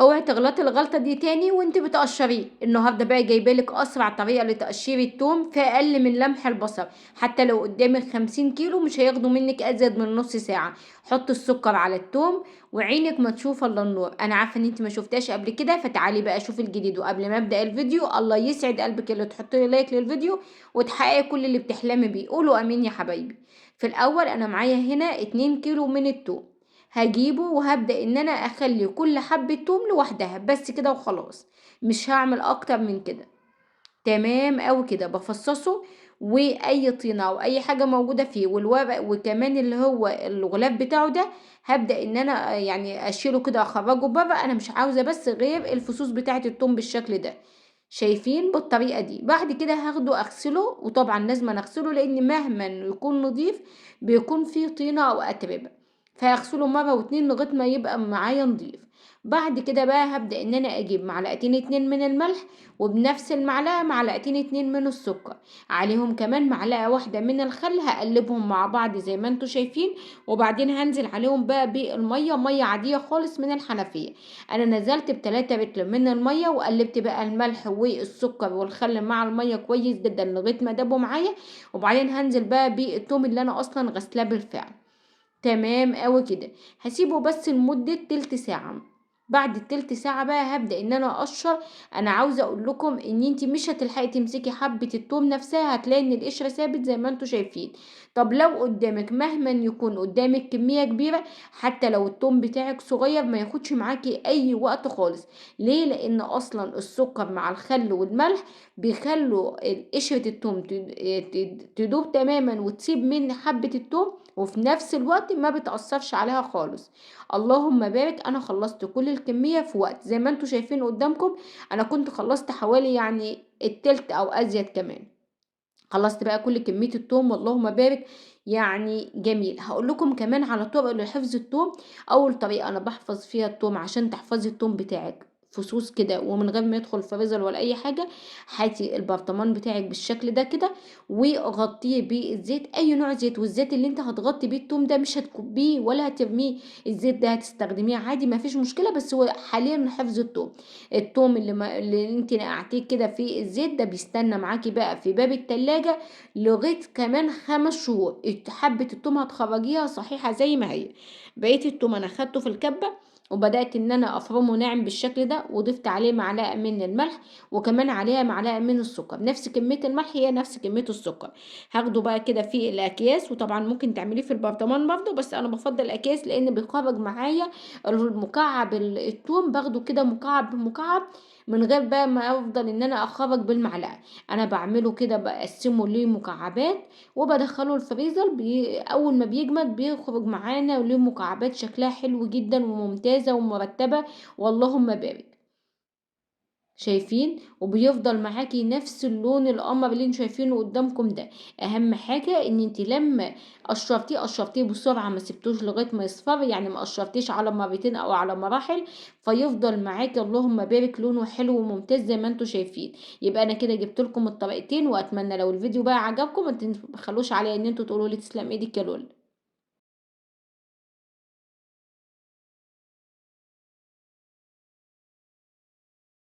اوعي تغلطي الغلطة دي تاني وانت بتقشريه. النهارده بقى جايبالك اسرع طريقه لتقشير التوم في اقل من لمح البصر، حتى لو قدامك 50 كيلو مش هياخدوا منك ازيد من نص ساعة. حط السكر على التوم وعينك ما تشوف الا النور. انا عارفه ان انت ما شفتهاش قبل كده، فتعالي بقى شوفي الجديد. وقبل ما ابدا الفيديو، الله يسعد قلبك اللي تحطي لي like للفيديو وتحققي كل اللي بتحلمي بيه. قولوا امين يا حبايبي. في الاول انا معايا هنا 2 كيلو من التوم، هجيبه وهبدأ ان انا اخلي كل حبة توم لوحدها بس كده وخلاص، مش هعمل اكتر من كده. تمام اوي كده. بفصصه واي طينة او اي حاجة موجودة فيه، والورق وكمان اللي هو الغلاف بتاعه ده هبدأ ان انا اشيله كده، اخرجه بره. انا مش عاوزة بس غير الفصوص بتاعة التوم بالشكل ده، شايفين بالطريقة دي. بعد كده هاخده اغسله، وطبعا لازم اغسله لان مهما يكون نظيف بيكون فيه طينة او اتربة، فهغسله مرة واتنين لغاية ما يبقى معايا نضيف. بعد كده بقى هبدأ ان انا اجيب معلقتين 2 من الملح، وبنفس المعلقة معلقتين 2 من السكر، عليهم كمان معلقة واحدة من الخل. هقلبهم مع بعض زي ما انتوا شايفين، وبعدين هنزل عليهم بقى بالمية، مية عادية خالص من الحنفية. انا نزلت بتلاتة رتل من المية، وقلبت بقى الملح والسكر والخل مع المية كويس جدا لغاية ما دابوا معايا. وبعدين هنزل بقى بالثوم اللي انا اصلا غسلاه بالفعل. تمام قوي كده. هسيبه بس لمدة تلت ساعة. بعد التلت ساعة بقى هبدأ ان انا اقشر. انا عاوزة اقول لكم ان انتي مش هتلحقي تمسكي حبة التوم نفسها، هتلاقي ان القشرة ثابت زي ما انتوا شايفين. طب لو قدامك مهما يكون قدامك كمية كبيرة، حتى لو التوم بتاعك صغير ما ياخدش معاكي اي وقت خالص. ليه؟ لان اصلا السكر مع الخل والملح بيخلوا قشرة التوم تدوب تماما وتسيب من حبة التوم، وفي نفس الوقت ما بتأثرش عليها خالص. اللهم بارك. انا خلصت كل الكمية في وقت زي ما انتوا شايفين قدامكم. انا كنت خلصت حوالي التلت او ازيد كمان. خلصت بقى كل كمية التوم، واللهم بارك، جميل. هقول لكم كمان على طرق لحفظ التوم. اول طريقة انا بحفظ فيها التوم، عشان تحفظي التوم بتاعك فصوص كده ومن غير ما يدخل فريزر ولا اي حاجة، هاتي البرطمان بتاعك بالشكل ده كده وغطيه بالزيت، اي نوع زيت. والزيت اللي انت هتغطي بيه التوم ده مش هتكبيه ولا هترميه، الزيت ده هتستخدميه عادي ما فيش مشكلة. بس هو حاليا حفظ التوم، التوم اللي انت نقعتيه كده في الزيت ده بيستنى معاكي بقى في باب التلاجة لغاية كمان 5 شهور. حبة التوم هتخرجيها صحيحة زي ما هي. بقية التوم انا خدته في الكبة وبدأت ان انا افرمه ناعم بالشكل ده، وضفت عليه معلقة من الملح وكمان عليها معلقة من السكر، نفس كمية الملح هي نفس كمية السكر. هاخده بقى كده في الاكياس، وطبعا ممكن تعمليه في البرطمان برضه، بس انا بفضل الاكياس لان بيخرج معايا المكعب التوم، باخده كده مكعب بمكعب من غير بقى ما افضل ان انا اخرج بالمعلقة. انا بعمله كده، بقسمه لمكعبات وبدخله الفريزر، اول ما بيجمد بيخرج معانا له مكعبات شكلها حلو جدا وممتازة ومرتبة، واللهم بارك. شايفين؟ وبيفضل معاكي نفس اللون القمر اللي انتوا شايفينه قدامكم ده. اهم حاجة ان انت لما قشرتيه قشرتيه بسرعة، ما سبتوش لغاية ما يصفر، يعني ما قشرتيش على مرتين او على مراحل، فيفضل معاكي اللهم بارك لونه حلو وممتاز زي ما انتوا شايفين. يبقى انا كده جبت لكم الطريقتين، واتمنى لو الفيديو بقى عجبكم ما تبخلوش عليا ان انتوا تقولوا لي تسلم ايدك يا لول.